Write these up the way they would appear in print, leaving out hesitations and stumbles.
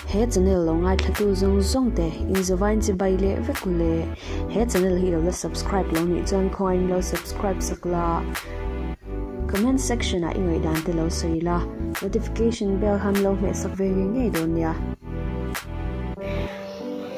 He channel lo ngaithlatu zawng zawng te inzawvain chibai leh vek u le. He channel hi lo la subscribe lo nih chuan khawngain lo subscribe sak la. Comment section ah i ngaihdan te lo sawi la, notification bell ham lo hmeh sak ve ngei ngei dawn nia.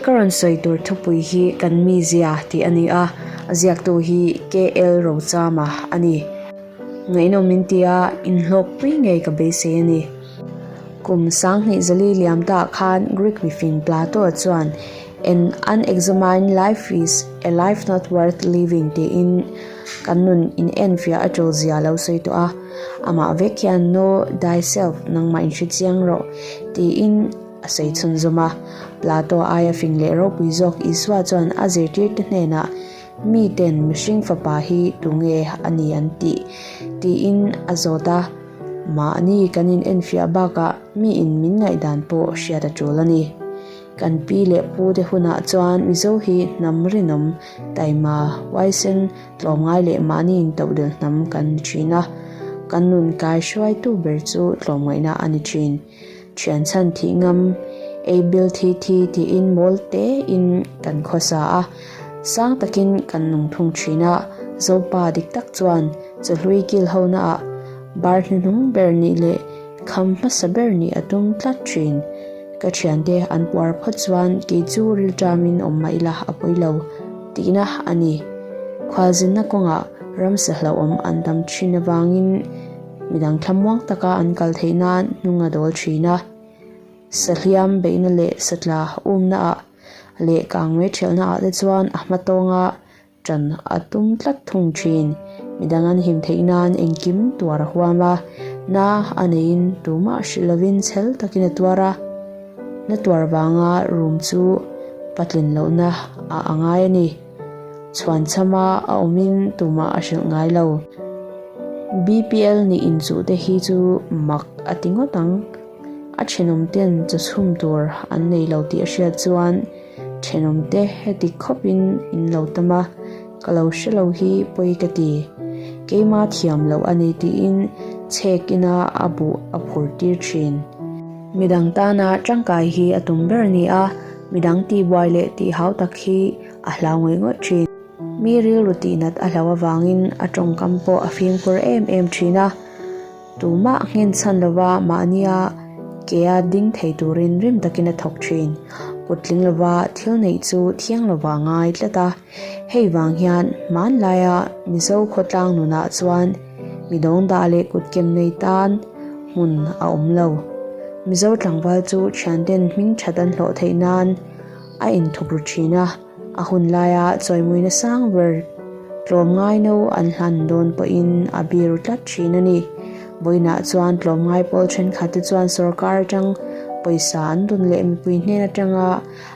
Ka rawn sawi tur thupui hi kan mizia tih a ni a, a ziaktu hi KL Rochama a ni. Ngaihnawm min ti a, inhlawkpui ngei ka beisei a ni. Kum 2000 zali liam ta khan Greek mifing Plato chuan An unexamined life is a life not worth living tiin kan nun inenfiah a tul zia lo sawi tawh a. Amah vek hian Know thyself, nangmah inhre chiang rawh, tiin a sawi chhunzawm a. Plato aia fing leh ropui zawk Isua chuan a zirtirte hnenah Miten mihring fapa hi tunge a ni an tih? tiin a zawt a. Mahni kan in enfiah bakah miin min ngaihdan pawh hriat a tul a ni. Kan pi leh pu te hunah chuan Mizo hi hnam rinawm, taima, huaisen, tlawmngai leh mahni intohdelh hnam kan ni thin a. Kan nun kai hruaitu ber chu tlawmngaihna a ni thin. Thian chhan thih ngam, ei bil thi thi tiin mawl tein kan khawsa a, sang takin kan nung thung thin a, Zopa dik tak chuan chawhlui kil honaah bar hnuhnung ber nih leh kham hmasa ber nih a tum tlat thin. Ka thiante an puar phawt chuan kei chu rilṭamin awm mah ila a pawi lo tihna a ni. Khualzinna kawngah ramsa hlauhawm an tam thin avangin, Midang thlamuang taka an kal theih nan hnung a dawl thin a, sahliam beihna leh satla umna ah leh kangmei ṭhelhna ah te chuan a hma tawnga ṭan a tum tlat thung thin. Midang an him theih nan engkim tuar a huam a, na a neiin tumah hrilh lovin chhel takin a tuar a, na tuar vanga room chu patlin lohna ah a ngai a ni. Chhuan chhama a awmin tumah a hrilh ngai lo. BPL nih inchuh te hi chu mak a ti ngawt ang. A thenawm ten chaw chhum tur an nei lo tih a hriat chuan thenawm te heti khawpin in lo tam a, ka lo hre lo hi pawi ka ti. Keima thiam loh a ni tiin chhek ina a buh a phur tir thin. Midang tana tangkai hi a tum ber a ni a, midang tihbuai leh tihhau tak hi a hlau ngawih ngawih thin. Mi rilru tihnat a hlau avangin a tawngkam pawh a fimkhur em em thin a, tumah nghen chhan lova mahnia kea ding thei turin rim takin a thawk thin. Kut tling lova thil neih chu thiang lova ngai tlat a, hei vang hian hmanlaia Mizo khawtlang nunah chuan mi dawngdah leh kutkem nei tan hmun a awm lo. Mizo tlangval chu thianten hming that an hlawh theih nan a inthup ru thin a, a hun laia chawimuina sang ber tlawmngai no an hlan dawn pawhin a biru tlat thin a ni. Vawiinah chuan tlawmngai pawl thenkhat te chuan sorkar atang pawisa an dun leh mipui hnen atanga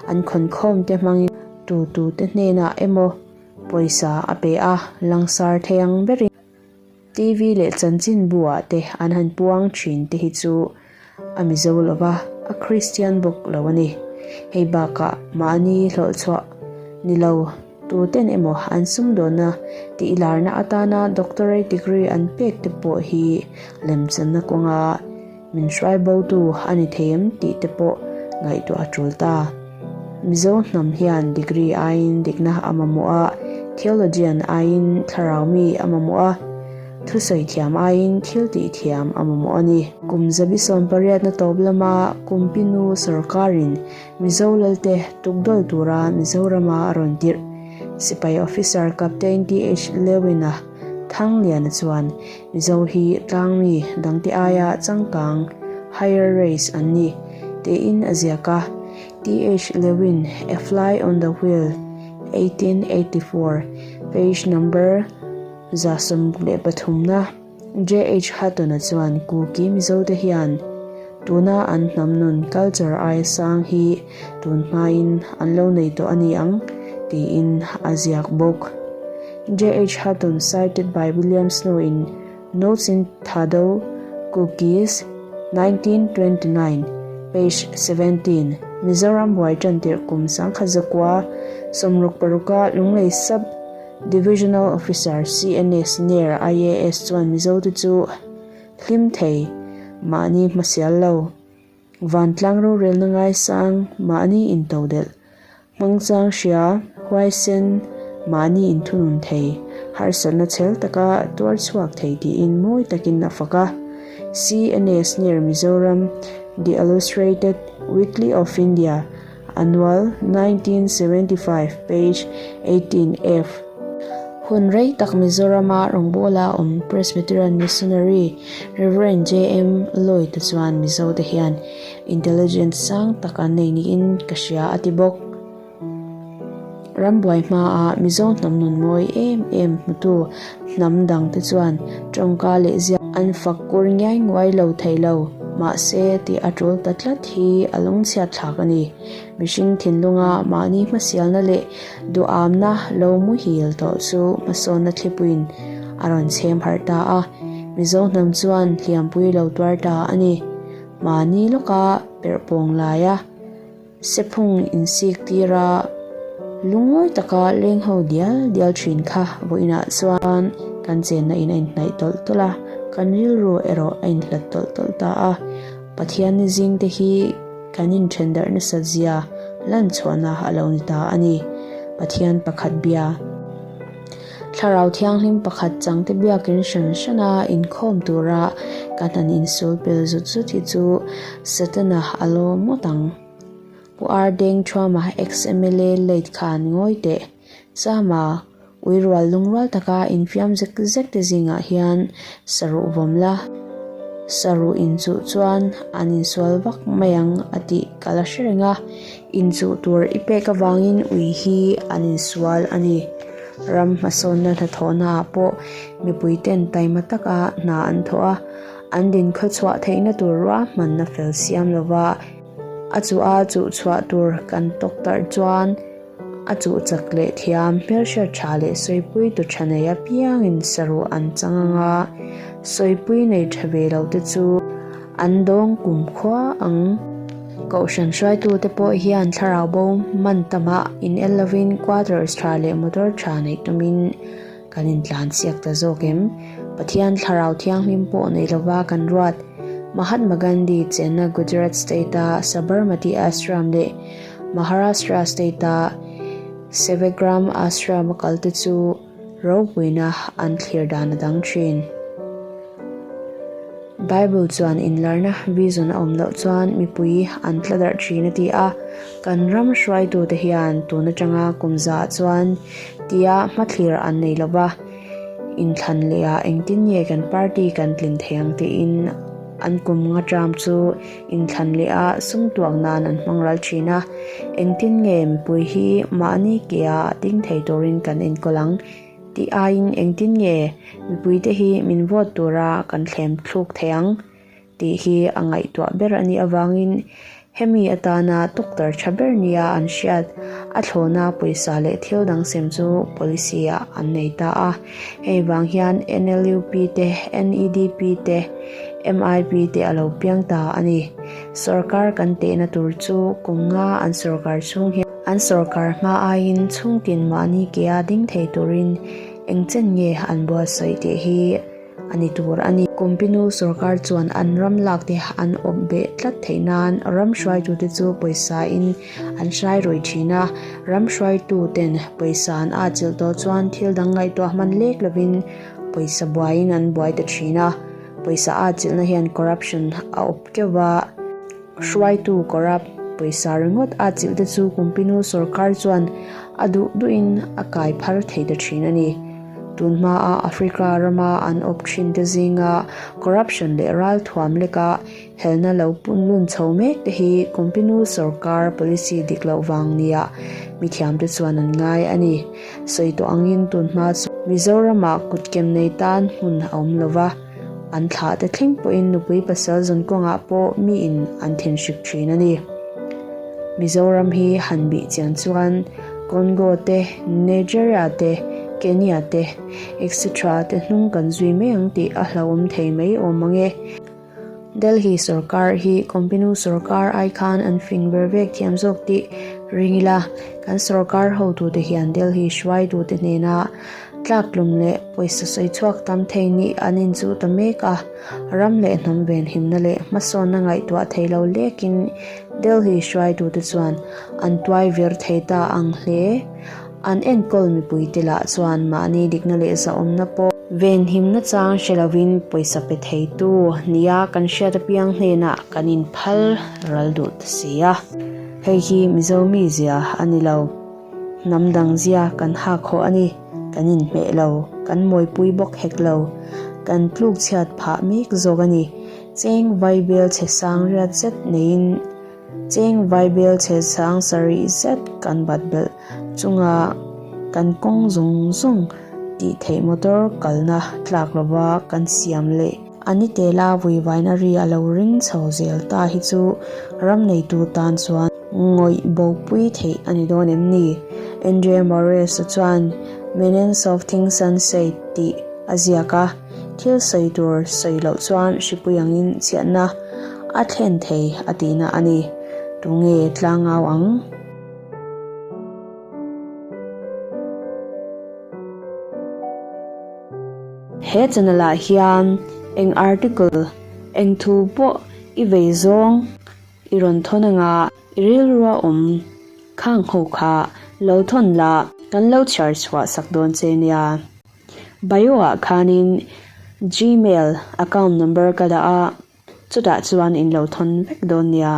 an khawnkhawm te hmangin tu tu te hnenah emaw pawisa a pe a, langsar thei ang berin. TV leh chanchinbu ah te an han puang thin te hi chu a Mizo lo va, a Kristian bawk lo a ni. Hei bakah mahni hlawhchhuah ni lo tuten emaw an sumdawnna tihlarna atana doctorate degree an pek te pawh hi lemchanna kawnga Min hruai botu a ni thei em tih te pawh ngaihtuah a tul ta. Mizo hnam hian degree aiin dikna a mamawh a, theologian aiin thlarau mi a mamawh a, thusawi thiam aiin thil tih thiam a mamawh a ni. Kum zabi sawmpariatna tawp lama Kumpinu sorkarin Mizo lalte tukdawl tura Mizorama a rawn tirh Sipai Officer Captain TH Lewin-a Thangliana chuan Mizo hi tlangmi dangte aia changkang, higher race, an ni, tiin a ziak a. TH Lewin, A Fly on the Wheel, 1884, page number 133 na. JH Hutton-a chuan Kuki Mizote hian tuna an hnam nun, culture, aia sang hi tun hmain an lo nei tawh a ni ang, tiin a ziak bawk. JH Hutton cited by William Snow in Notes in Thado Cookies, 1929, page 17, Mizoram buai ṭantirh kum 1906 paruka Lunglei Sub Divisional Officer CNS Nair IAS chuan Mizote chu hlim thei mahni hmasial lo. Vantlang rorelna ngaisang mahni intodelh, hmangchang hria, huaisen, mahni inthunun thei, harsatna chhel taka tuar chhuak thei tiin mawi takin a fak a. CNS Near Mizoram, The Illustrated Weekly of India, Annual, 1975, page 18F. Hun rei tak Mizorama rawngbawla awm Presbyterian Missionary Rev. JM Lloyd-a chuan Mizote hian intelligence sang tak an nei niin ka hria a ti bawk. Rambuai hmaah Mizo hnam nun mawi em em hmutu hnam dangte chuan tawngka leh ziak an fak kur ngiai nguai lo thei lo. Mahse, tih a tul ta tlat hi a lungchhiat thlak a ni. Mihring thinlunga mahni hmasialna leh duhamna lo muhil tawh chu hmasawnna thlipuiin a rawn chhem harh ta a, Mizo hnam chuan hliampui lo tuar ta a ni. Mahni lawka perhpawng laia. Sephung insik tira lungawi taka leng ho dial dial thin kha vawiinah chuan kan chenna in a inhnaih tawlh tawlh a, kan rilru erawh a inhlat tawlh tawlh ta a. Pathian ni zing te hi kan inthen darh nasat zia lan chhuahna a lo ni ta a ni. Pathian pakhat bia. Thlarau Thianghlim pakhat changte biakin hran hrana inkhawm tura kan han insul pel zut zut hi chu Setana a lawm ngawt ang. Pu Ar Deng Thuama ex-MLA late khan ngawi teh. Chama, ui rual lungrual taka infiam zek zek te zingah hian saruh vawm la, saruh inchuh chuan an insual vak mai ang a tih ka la hre reng a. Inchuh tur i pek avangin ui hi an insual a ni. Ram hmasawnna hnathawhnaah pawh mipuiten taima taka hna an thawh a, an dinkhawchhuah theihna tur ruahmanna fel siam lova a chuh a chuh chhuah tur kan tawk tarh chuan a chuh chak leh thiam hmelhriat tha leh sawipui tu tha nei apiangin saruh an chang ang a, sawipui nei tha ve lo te chu an dawng kumkhua ang. Kohhran hruaitute pawh hian thlarau bo man tamah in el lovin quarters tha leh motor tha neih tumin kan intlan siak ta zawk em? Pathian thlarau thianghlim pawh nei lova kan ruat. Mahatma Gandhi chenna Gujarat state-a Sabarmati Ashram leh Maharashtra state-a Sevagram Ashram a kalte chu Ropuina an thlir dan a dang thin. Bible chuan inlarna vision a awm loh chuan mipui an tla darh thin a ti a, kan ram hruaitute hian tun atanga kum za ah chuan tia hmathlir an nei lo va, inthlan leh ah engtin nge kan party kan tlin thei ang tiin an kum nga tram chu inthlan leh a sum tuak nan an hmang ral thin a, engtin nge mipui hi mahni ke a ding thei turin kan enkawl ang tih aiin engtin nge mipuite hi min vote tura kan thlem thluk thei ang tih hi a ngaihtuah ber a nih avangin hemi atana tuktar tha ber nia an hriat a thlawna pawisa leh thil dang sem chu policy ah an nei ta a, hei vang hian NLUP te, NEDP te, MIP te a lo piang ta a ni. Sorkar kan tehna tur chu kum nga an sorkar chhung hian an sorkar hma aiin chhungtin mahni kea ding thei turin eng chen nge an buatsaih tih hi a ni tur a ni. Kumpinu sorkar chuan an ram lak te an awp beh tlat theih nan ram hruaitute chu pawisa in an hrai rawih thin a, ram hruaitu ten pawisa an atchilh tawh chuan thil dang ngaihtuah hman lek lovin pawisa buaiin an buai ta thin a. Pawisa a chilhna hian corruption a awp keuh va, hruaitu corrupt pawisa ringawt a chilh te chu Kumpinu sorkar chuan a duh duhin a kai phar thei ta thin a ni. Tun hmaa Africa rama an awp thin te zinga corruption leh ralthuam leka helna lo punlun chho mek te hi Kumpinu sorkar policy dik loh vang nia mithiamte chuan an ngai a ni. Sawi tawh angin tun hma chu Mizoramah kutkem nei tan hmun a awm lo va, an thlah te thleng pawhin nupui pasal zawn kawngah pawh miin an thinhrik thin a ni. Mizoram hi han bih chian chuan Congo te, Nigeria te, Kenya te, etc te hnung kan zui mai ang tih a hlauhawm thei mai awm ang e. Delhi sorkar hi Compinu sorkar ai khan an fing ver vek thiam zawk tih ring ila, kan sorkar hotute hian Delhi hruaitute hnena Tlaktlum leh pawisa sawi chhuak tam thei nih an inchuh ta mek a, ram leh hnam venhimna leh hmasawnna ngaihtuah thei lo lekin Delhi hruaitute chuan an tuai vir thei ta ang hle. An enkawl mipuite lah chuan mahni dikna leh zahawmna pawh venhimna chang hre lovin pawisa pe theitu nia kan hriat apiang hnenah kan inphal ral duh ta si a. Hei hi Mizo mizia a ni lo. Hnam dang zia kan hak haw a ni. Kan inhmeh lo, kan mawipui bawk hek lo. Kan tluk chhiat phah mek zawk a ni. Cheng vaibel chhe sang riat zet neiin cheng vaibel chhe sang sarih zet kan bat belh chunga kan kawng zawng zawng tih theih motor kalna tlak lova kan siam leh A ni tela vuivaina ri a lo ring chho zel ta hi chu ram neitu tan chuan ngawih bopui theih a ni dawn em ni? Andrea Moraes-a chuan Meanings of Things Unsaid tih a ziak a, thil sawi tur sawi loh chuan hripui angin chhiatna a thlen thei a tihna a ni. Tunge tlangau ang? He channel ah hian eng article, eng thu pawh i vei zawng i rawn thawn anga i rilrua awm khang ho kha lo thawn la kan lo chhiar chhuah sak dawn che nia. Bio ah khanin Gmail account number ka dah a, chutah chuan in lo thawn vek dawn nia.